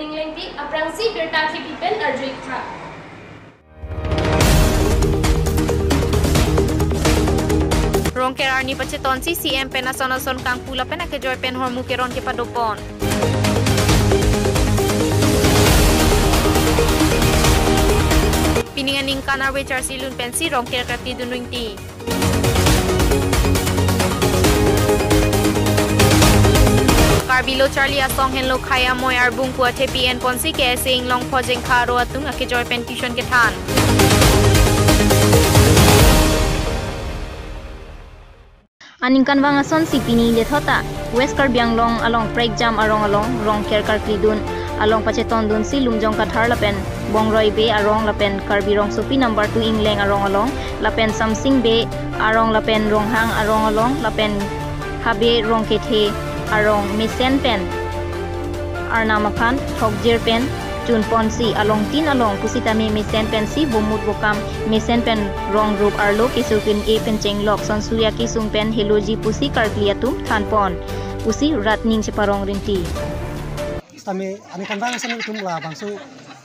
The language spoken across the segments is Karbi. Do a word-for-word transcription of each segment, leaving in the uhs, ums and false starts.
Inglengpi aphrangsi birta akhipi pen arju-ik tha. Rongker arni pachetonsi C M pen ason ason kangpu lapen akejoi pen hormu keron kepadopon. Pining aningkan arve charsi lun pensi Rongker karkli dun ringti. Karbi Lo Charli Asong Henlo Khei Amoi Arbung pu athepi enponsi K S A Inglongpho Jengkha aro atum akejoi pen tuition kethan. Aningkanvang asonsi pini lethota West Karbi Anglong along Prekjam arong along Rongker karkli dun along pacheton dunsi Lumjong Kathar lapen Bongroi Bey arong lapen Karbi Rongsopi number two Ingleng arong along lapen Samsing Bey arong lapen Ronghang arong along lapen Habe Rongkethe arong mesen pen Arnam aphan thokjir pen chunponsi alongtin along pusitame mesen pensi bomut bokam mesen pen rong rup arlo keso ke-un-e pen chenglok sonsuri akesung pen heloji pusi karkli atum thanpon pusi rat ning cheparong ringti. Sitame aningkanvang ason nelitum labangso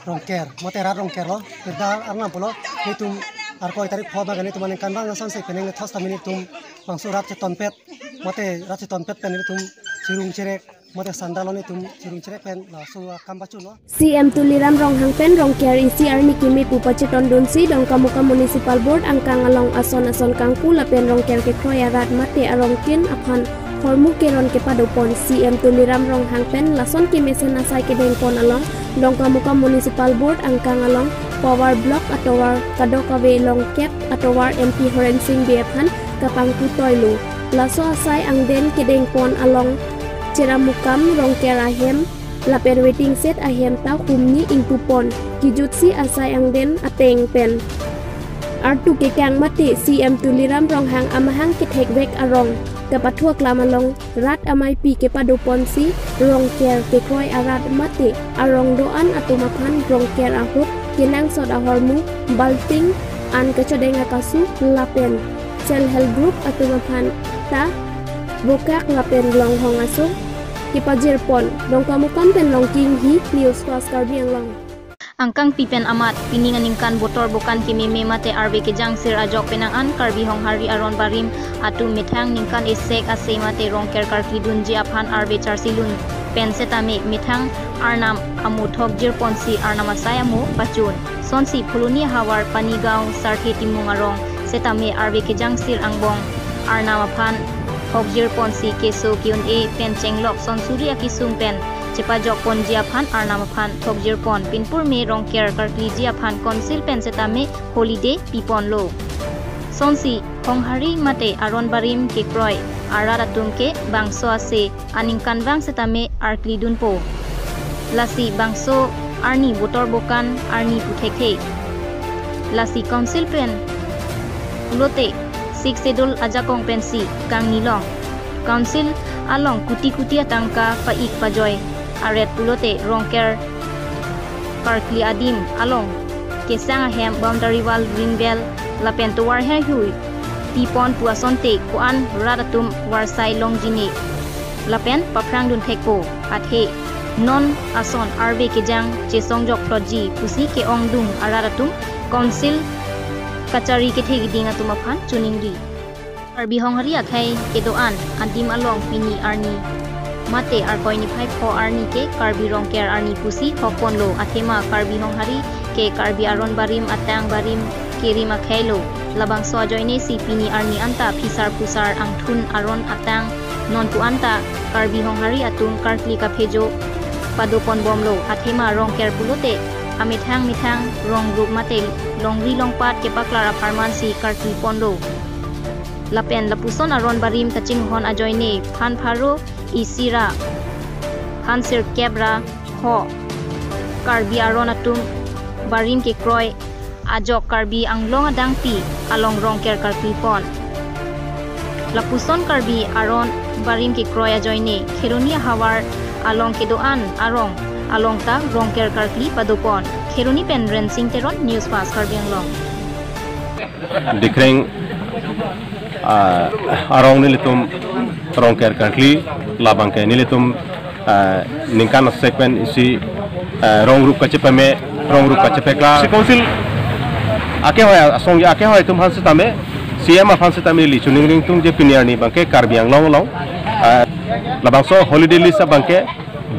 Rongker, mate rat Rongker lo, kedar Arnam pulo, nelitum arkoi tarik pho bang nelitum aningkanvang asonsi penang lethos tame nelitum bangso rat chetonpet, mate rat chetonpet pen nelitum chirung chirek, mate sandal lo nelitum chirung chirek pen laso akam pachulo. C M Tuliram Ronghang pen Rongker isi arni kimi pu pacheton dunsi Dongkamukam Municipal Board angkang along ason ason kangpu lapen Rongker kekroi arat mate arongtin aphan hormu keron kepadopon. C M Tuliram Ronghang pen lason kemesen asai kedengpon along Dongkamukam Municipal Board angkang along Power Block atovar kadokave longkep atovar M P Horen Sing Bey aphan kapangpu toilo. Laso asai angdeng kedengpon along Cheramukam Rongker ahem lapen waiting shed ahem ta humni ingpupon. Kijutsi asai angdeng ateng pen artu kekang mate C M Tuliram Ronghang amahang kethekvek arong kapathu aklam along rat ameipi kepadoponsi Rongker kekroi arat mate arong do-an atum aphan Rongker ahut kenangsot ahormu balting an kachodeng akasu lapen Self Help Group atum aphan ta bokak lapen longhong aso kepajirpon. Dongkamukam pen Longki Inghi, News Fast Karbi Anglong. Angkangpi pen amat, pining aningkan botor bokan kememe mate arve kejangsir ajok penang an Karbi Honghari aron barim atum methang ningkan esek ase mate Rongker karkli dunji aphan arve charsi lun pen setame methang Arnam amo thokjirponsi Arnam asai amo pachun. Sonsi Phuloni ahavar Panigaon Sarthe Timung arong setame arve kejangsir angbong Arnam aphan thokjirponsi keso ke-un-e pen chenglok sonsuri akesung pen chepajokponji aphan Arnam aphan thokjirpon. Pinpur me Rongker karkliji aphan Council pen setame holiday piponlo. Sonsi Honghari mate aron barim kekroi arat atum ke bangso ase aningkanvang setame arkli dunpo. Lasi bangso arni botor bokan arni puthekthe. Lasi Council pen pulote Sixth Schedule ajakong pensi kangnilong. Council along kuti kuti atangka pa-ik pajoi aret pulote Rongker karkli adim along kesang ahem, boundary wall, ring well lapen tovar heihui pipon pu asonte ko-an rat atum varsai longjine lapen paphrang dunthekpo, athe non ason arve kejang chesongjok plotji pusi ke-ongdung arat atum Council kachari kethe keding atum aphan choningri. Karbi Honghari akhei kedo-an adim along pini arni mate Arkoi niphai pho arni ke Karbi Rongker arni pusi hokponlo, athema Karbi Honghari ke Karbi aron barim atang barim kerim akheilo. Labangso ajoinesi pini arni anta phisar phusar angthun aron atang nonpu anta Karbi Honghari atum karkli kaphejo padoponbomlo, athema Rongker pulote amethang methang rong rup mate longri longpat kepaklar apharmansi karkliponlo. Lapen lapuson aron barim kachinghon ajoine phan pharo isi ra phan sirkep ra ho Karbi aron atum barim kekroi ajok Karbi Anglong adangpi along Rongker karklipon. Lapuson Karbi aron barim kekroi ajoine Kheroni ahavar along kedo-an arong along ta Rongker karkli padopon. Kheroni pen Rensing Teron, News Fast Karbi Anglong. Dikreng, ah, arong nelitum Rongker karkli labang ke nelitum, ah, ningkan asek pen isi Eh, rong rup kachepame, rong rup kachepeklang. Si council akehoi asong akehoi atum aphan setame, C M aphan setame neli choningri ingtung je pini arni abangke Karbi Anglong along, eh, labangso holiday list abangke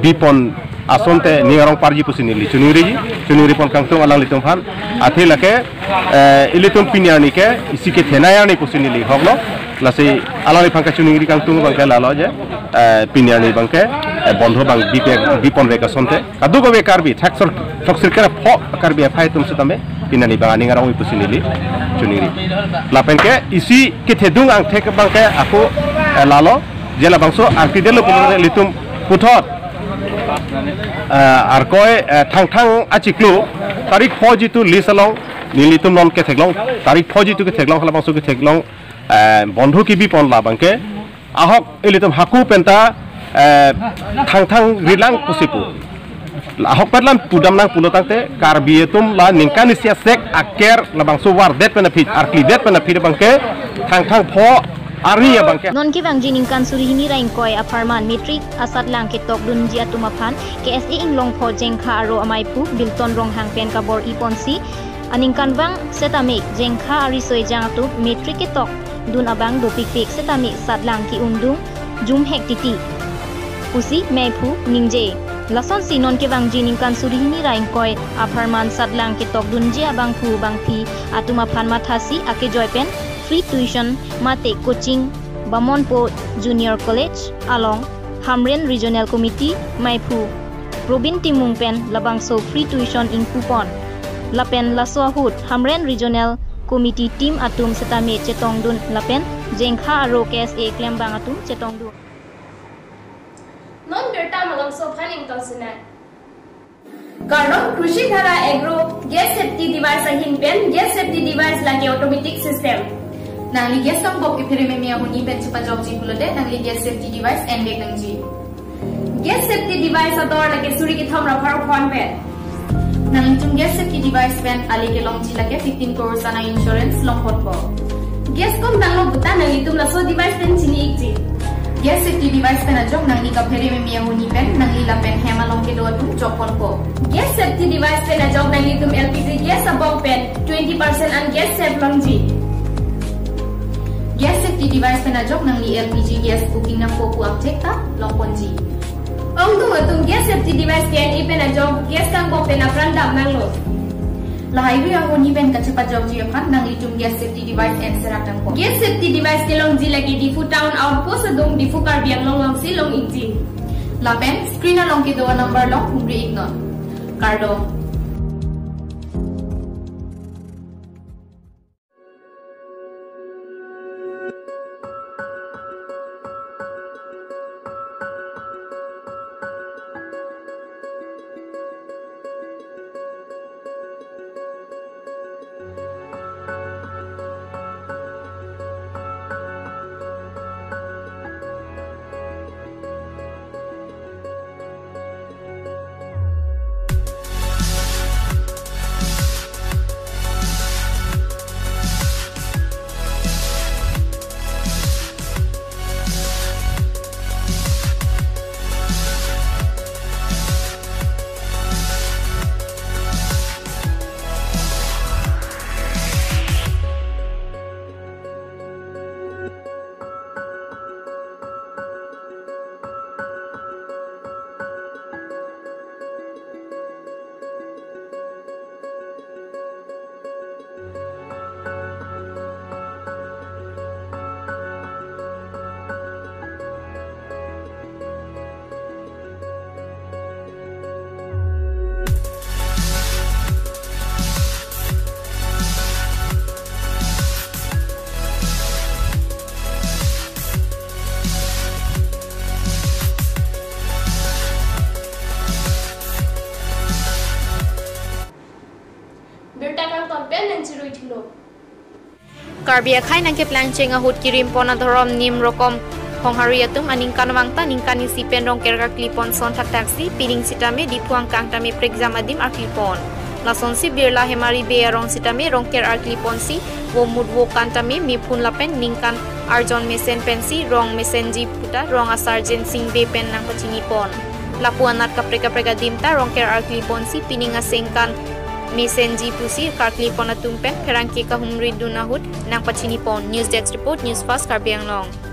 bipon asonte ning arong parji pusi neli choningriji, choningripon kangtung alanglitum aphan. Athe lake, eh, ilitum pini arni ke isi kethenei arni pusi neli hoklo. Lasi alangliphan kachoningri kangtung abangke lalo je, eh, pini arni abangke, eh, bondho abang bipe, biponvek asonte. Kadokave Karbi, thak sor, throksirkep pho Karbi aphai atum setame pini arni abang aning arong-i pusi neli choningri. Lapen ke isi kethedung angthek abangke ako, eh, lalo, je labangso arti delo pulo ilitum puthot, eh, Arkoi, eh, Thangthang achiklo tarik pho jitu list along nelitum non ketheklong, tarik pho jitu ketheklong, labangso ketheklong, eh, bondho kebipon la abangke ahok ilitum hako penta, eh, Thangthang rilang pusi pu. Ahokpet lam pudam nang pulo tangte Karbi atum la ningkan isi asek aker labangso vardet pen aphi, arklidet pen aphi abangke Thangthang pho arni abangke. Non kevangji ningkan suri hini ra ingkoi apharman matric asatlang ketokdunji atum aphan K S A Inglongpho Jengkha aro amaiphu Bilton Ronghang pen kabor-iponsi, aningkanvang setame Jengkha ariso ejang atum matric ketokdun abang dopikpik setame satlang ke-undung jumhek titi pusi maiphu ningje. Lasonsi non kevangji ningkan suri hini ra ingkoi apharman satlang ketokdunji abangphu bangphi atum aphan mathasi akejoi pen free tuition mate coaching Bamonpo Junior College along Hamren Regional Committee maiphu Probin Timung pen labangso free tuition ingpupon. Lapen laso ahut Hamren Regional Committee team atum setame chetongdun lapen Jengkha aro K S A klembang atum chetongdun. Non birta malomso aphan ingtonsinang. Kardom, Krushi Dhara Agro gas safety device ahin pen, gas safety device lake automatic system. Nangli gas angbong kephere meme ahuni pen chepajokji pulote nangli gas safety device envek nangji. Gas safety device ador lake suri kethom ra pharo phongo pen. Nanglitum gas safety device pen ale kelongji lake fifteen crores ana insurance longponpo. Gas kom tanglo puta nanglitum laso device pen chini-ikji. Gas safety device pen ajok nangli kaphere meme ahuni pen nangli lapen hem along kedo atum jokponpo. Gas safety device pen ajok nanglitum L P G gas abong pen twenty percent an gas save longji. Gas safety device pen ajok nangli L P G gas booking nangpo pu angthek ta longponji. Ongdung atum gas safety device K N A pen ajok gas kangbong pen apran dam nanglo. Lahai ri ahuni pen kachepajokji aphan nanglitum gas safety device enserak nangpo. Gas safety device kelongji lake Diphu Town Outpost adung Diphu Karbi Anglong alongsi long-ikji. Lapen screen along kedo number along humri iknon. Kardom. Birta kangton pen nangchirui thulo. Karbi akhei nangkeplangcheng ahut kirimpon adhorom nim rokom Honghari atum aningkanvang ta ningkan isi pen Rongker arklipon ason thakthaksi, pining sitame Diphu angkang tame prekjam adim arklipon. Lasonsi Birla Hemari Bey arong sitame Rongker arkliponsi vo mut vo kan tame mephun lapen ningkan arjon mesen pensi rong mesenji puta rong asar Jensing Bey pen nangpachinipon. Lapu anat kaprek kaprek adim ta Rongker arkli ponsi pining asengkan mesenji pusi karkli pon atum pen pherangke kahumri dun ahut nangpachini pon. News Desk Report, News Fast Karbi Anglong.